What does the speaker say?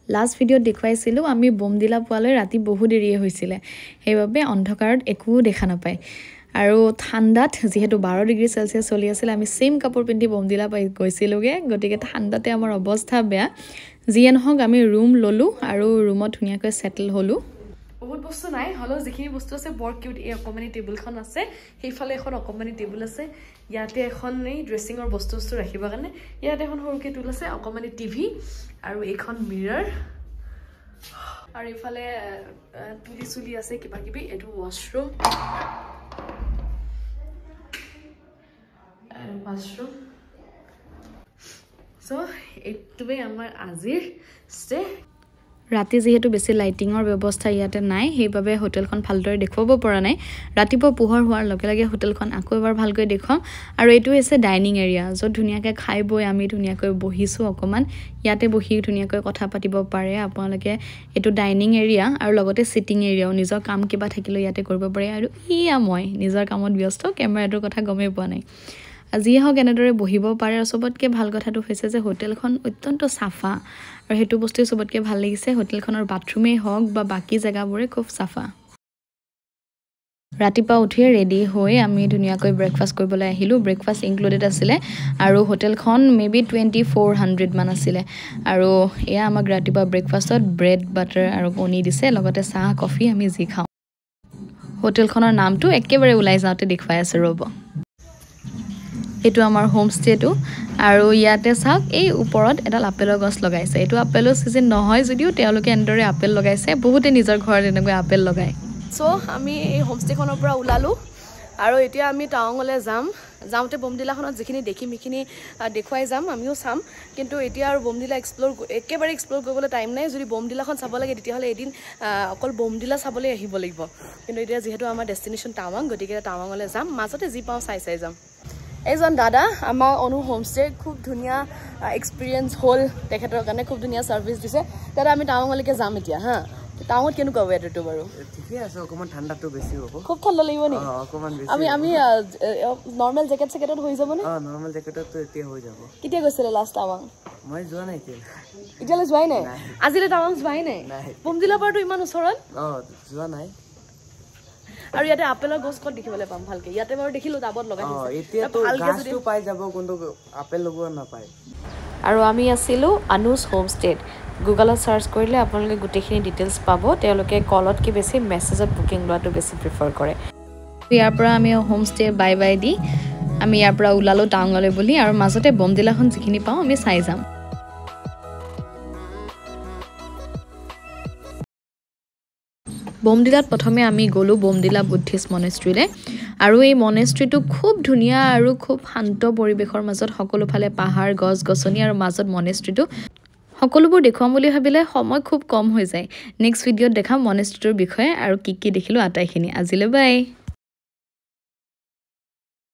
Last ভিডিঅ'ত দেখুৱাইছিলোঁ আমি বমডিলা পোৱালৈ ৰাতি বহু দেৰিয়ে হৈছিলে, সেইবাবে অন্ধকাৰত একো দেখা নাপায়। আৰু ঠাণ্ডাত যিহেতু 12 ডিগ্ৰী চেলচিয়াছ চলি আছিলে, আমি ছেইম কাপোৰ পিন্ধি বমডিলা পাই গৈছিলোঁগৈ, গতিকে ঠাণ্ডাতে আমাৰ অৱস্থা বেয়া। যিয়ে নহওক আমি ৰুম ল'লোঁ আৰু ৰুমত ধুনীয়াকৈ ছেটেল হ'লোঁ। বহুত বস্তু নাই, হ'লেও যিখিনি বস্তু আছে বৰ কিউট। এই অকণমানি টেবুলখন আছে, সেইফালে এখন অকণমানি টেবুল আছে, ইয়াতে এখন এই ড্ৰেছিঙৰ বস্তু বস্তু ৰাখিবৰ কাৰণে ইয়াতে এখন সৰুকৈ টুল আছে, অকণমানি টিভি আৰু এইখন মিৰৰ, আৰু এইফালে তুলি চুলি আছে কিবা কিবি। এইটো ৱাছৰুম, ৱাছৰুম। চ' এইটোৱেই আমাৰ আজিৰ ষ্টে। ৰাতি যিহেতু বেছি লাইটিঙৰ ব্যৱস্থা ইয়াতে নাই, সেইবাবে হোটেলখন ভালদৰে দেখুৱাব পৰা নাই। ৰাতিপুৱা পোহৰ হোৱাৰ লগে লগে হোটেলখন আকৌ এবাৰ ভালকৈ দেখুৱাম। আৰু এইটো হৈছে ডাইনিং এৰিয়া, য'ত ধুনীয়াকৈ খাই বৈ আমি ধুনীয়াকৈ বহিছোঁ অকণমান। ইয়াতে বহি ধুনীয়াকৈ কথা পাতিব পাৰে আপোনালোকে। এইটো ডাইনিং এৰিয়া আৰু লগতে ছিটিং এৰিয়াও, নিজৰ কাম কিবা থাকিলেও ইয়াতে কৰিব পাৰে। আৰু ইয়া মই নিজৰ কামত ব্যস্ত, কেমেৰাটোৰ কথা গমেই পোৱা নাই। যিয়ে হওক এনেদৰে বহিব পাৰে। আৰু চবতকৈ ভাল কথাটো হৈছে যে হোটেলখন অত্যন্ত চাফা, আৰু সেইটো বস্তুৱে চবতকৈ ভাল লাগিছে। হোটেলখনৰ বাথৰুমেই হওক বা বাকী জেগাবোৰে খুব চাফা। ৰাতিপুৱা উঠিয়ে ৰেডি হৈ আমি ধুনীয়াকৈ ব্ৰেকফাষ্ট কৰিবলৈ আহিলোঁ। ব্ৰেকফাষ্ট ইনক্লুডেড আছিলে আৰু হোটেলখন মে বি 2400 মান আছিলে। আৰু এয়া আমাক ৰাতিপুৱা ব্ৰেকফাষ্টত ব্ৰেড, বাটাৰ আৰু কণী দিছে, লগতে চাহ, কফি আমি যি খাওঁ। হোটেলখনৰ নামটো একেবাৰে ওলাই যাওঁতে দেখুৱাই আছোঁ, ৰ'ব। এইটো আমাৰ হোমষ্টেটো। আৰু ইয়াতে চাওক এই ওপৰত এডাল আপেলৰ গছ লগাইছে। এইটো আপেলৰ ছিজন নহয় যদিও তেওঁলোকে এনেদৰে আপেল লগাইছে। বহুতে নিজৰ ঘৰত এনেকৈ আপেল লগায়। চ' আমি এই হোমষ্টেখনৰ পৰা ওলালোঁ আৰু এতিয়া আমি টাৱাঙলৈ যাম। যাওঁতে বমডিলাখনত যিখিনি দেখিম সেইখিনি দেখুৱাই যাম, আমিও চাম। কিন্তু এতিয়া আৰু বমডিলা এক্সপ্ল'ৰ একেবাৰে এক্সপ্ল'ৰ কৰিবলৈ টাইম নাই। যদি বমডিলাখন চাব লাগে তেতিয়াহ'লে এদিন অকল বমডিলা চাবলৈ আহিব লাগিব। কিন্তু এতিয়া যিহেতু আমাৰ ডেষ্টিনেশ্যন টাৱাং, গতিকে টাৱাঙলৈ যাম। মাজতে যি পাওঁ চাই চাই যাম। এইজন দাদা আমাৰ অনু হোমষ্টে, খুব ধুনীয়া এক্সপিৰিয়েঞ্চ হ'ল তেখেতৰ কাৰণে, খুব ধুনীয়া ছাৰ্ভিচ দিছে। দাদা আমি টাৱাঙলৈকে যাম এতিয়া। হা, টাৱাঙত কেনেকুৱা ৱেডাৰটো বাৰু? ঠিকে আছে, অকণমান ঠাণ্ডাটো বেছি হ'ব। খুব ঠাণ্ডা লাগিব নেকি? আমি আমি নৰ্মেল জেকেট চেকেটত হৈ যাব নে? নৰ্মেল জেকেটততো এতিয়া হৈ যাব। কেতিয়া গৈছিলে লাষ্ট টাৱাং? মই যোৱা নাই এতিয়ালৈ, যোৱাই নাই আজিলৈ টাৱাং যোৱাই নাই। বমডিলাৰ পৰাতো ইমান ওচৰত। যোৱা নাই। আৰু ইয়াতে আপেলৰ গছ ক'ত দেখিবলৈ পাম ভালকে? ইয়াতে বাৰু দেখিলো টাবত লগাই থৈছে। এতিয়াতো গাছটো পাই যাব, কিন্তু আপেল লগোৱা নাপায়। আৰু আমি আছিলোঁ অনুজ হোমষ্টেত। গুগলত চাৰ্চ কৰিলে আপোনালোকে গোটেইখিনি ডিটেইলছ পাব। তেওঁলোকে কলতকৈ বেছি মেছেজত বুকিং লোৱাটো বেছি প্ৰিফাৰ কৰে। ইয়াৰ পৰা আমি হোমষ্টে বাই বাই the আমি ইয়াৰ পৰা ওলালোঁ টাৱাঙলৈ বুলি। আৰু মাজতে বমডিলাখন যিখিনি পাওঁ আমি চাই যাম। বমডিলাত প্ৰথমে আমি গ'লোঁ বমডিলা বুদ্ধিষ্ট মনেষ্ট্ৰীলৈ। আৰু এই মনেষ্ট্ৰীটো খুব ধুনীয়া আৰু খুব শান্ত পৰিৱেশৰ মাজত, সকলোফালে পাহাৰ, গছ গছনি আৰু মাজত মনেষ্ট্ৰীটো। সকলোবোৰ দেখুৱাম বুলি ভাবিলে সময় খুব কম হৈ যায়। নেক্সট ভিডিঅ'ত দেখাম মনেষ্ট্ৰীটোৰ বিষয়ে আৰু কি কি দেখিলোঁ আটাইখিনি। আজিলৈ বাই।